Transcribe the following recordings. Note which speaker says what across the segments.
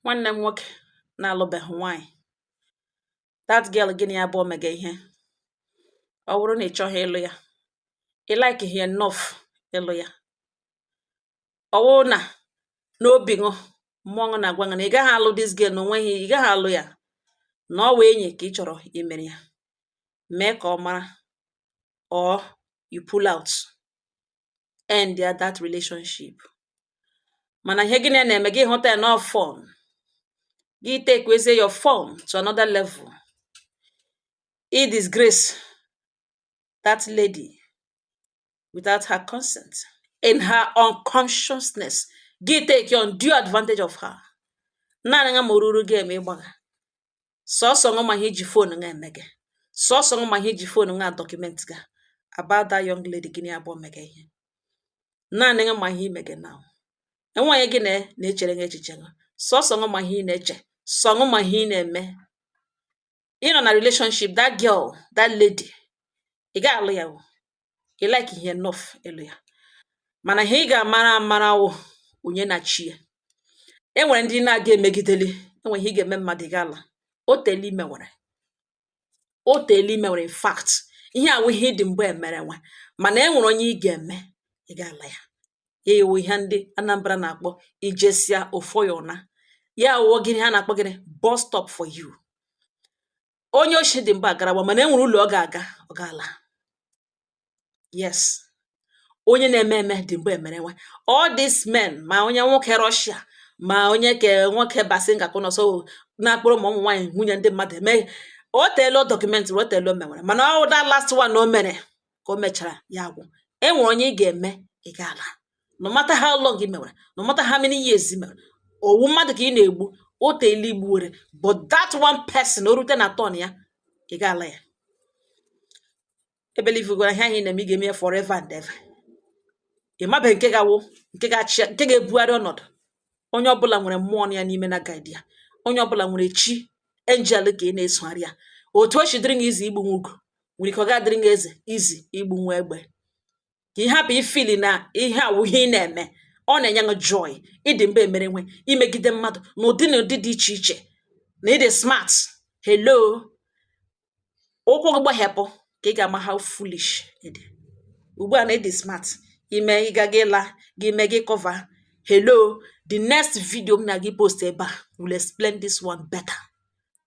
Speaker 1: Nwanne m nwoke na-alụbeghị nwaanyị, that girl gị na ya abụọ mege ihe, ọ bụrụ na ị chọghị ịlụ ya, ị like ya enough ịlụ ya, ọ wụrụ na n'obi ṅụ, mmụọ ṅụ na-agwa ṅụ na ị gaghị alụ this girl, na onweghị ị gaghị alụ ya, na ọ wụ enyi ka ị chọrọ imere ya, mee ka ọ mara or you pull out, end ya that relationship. Mana ihe gị na ya na-eme, gị hụta ya nọ fun, gị take wezie your fun to another level, i disgrace that lady without her consent, in her unconsciousness, gị take undue advantage of her. Naanị ya ma oruru gị eme ịgbagha sọsọ ṅụ, ma ihe iji phone ṅa eme gị sọsọ ṅụ, ma ihe iji phone ṅa document ga about that young lady gị na ya abụọ mege ihe. Naanị ṅụ ma ihe ime gị now, enweghị gị na na-echere gị echiche ṅụ, sọsọ ṅụ ma ihe ị na-eche, sọ ṅụ ma ihe ị na-eme. Ị nọ na relationship that girl, that lady, ị gaghị alụ ya o, ị like ihe enough ịlụ ya. Mana ihe ị ga-amara amara wụ onye na chi ya. E nwere ndị na-aga emegideli, enwere ihe ị ga-eme mmadụ, ị ga-ala o teela ime nwere, o teela ime nwere. In fact, ihe awụ ihe ịdị mgbe emere nwa, mana e nwere onye ị ga-eme, ị ga-ala ya. Ya ewu ihe ndị Anambra na-akpọ ijesia ụfọ ya ụna ya awụọ gịnị ha na-akpọ gịnị, bus stop for you. Onye oshi dị mgbe agarawa, mana e nwere ụlọ ọ ga-aga, ọ ga-ala. Yes, onye na-eme eme dị mgbe emere nwe. All these men, ma onye nwoke Russia, ma onye ke nwoke Basinga so na-akpụrụ ma ụmụ nwaanyị nwunye ndị mmadụ eme, o teela o document, o teela o menwere. Mana ọ that last one o mere ka o mechara ya agwụ. E nwere onye ị ga-eme, ị ga-ala, no matter how long ị mewere, no matter how many years ị mere. Owu mmadụ ka ị na-egbu, o teela igbuwere, but that one person, o rute na turn ya, ị ga-ala ya. Ebelivugoro ihe ahụ ị na-eme, ị ga-eme ya forever and ever. Ị mabeghị nke ga-awụ nke ga-achị, nke ga-ebugharị ọnọdụ. Onye ọbụla nwere mmụọ nọ ya n'ime na guide ya. Onye ọbụla nwere chi angel ka ị na-esogharị ya. Otu o si dịrị gị izi igbu nwa ugo nwere ike ọ ga-adịrị gị eze izi igbu nwa egbe. Ka ị hapụ ifili na ihe awụ ihe ị na-eme, ọ na-enye gị joy ịdị mba emere nwe imegide mmadụ n'ụdị na ụdị dị iche iche na ịdị smart. Hello, ụkwụ gị gbahapụ ka ị ga-ama how foolish ị dị ugbu a na ịdị smart ime ịga gị la gị mee gị cover. Hello, the next video m na gị post ebe a will explain this one better.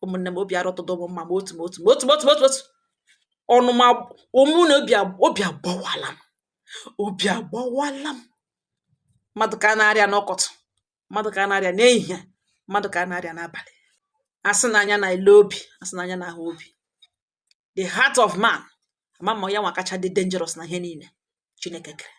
Speaker 1: Ụmụnne m, obi arọtụdụ m mma, ma otu, ma otu, ma otu, ma otu, ma otu, ma otu ọnụma ụmụ na obi, obi agbawala m, obi agbawala m. Mmadụ ka a na-arịa n'ọkọtụ, mmadụ ka a na-arịa n'ehihie, mmadụ ka a na-arịa n'abalị. Asị na anya na-ele obi, asị na anya na-ahụ obi, the heart of man. Ama ma ya nwa kacha dị dangerous na ihe niile Chineke kere.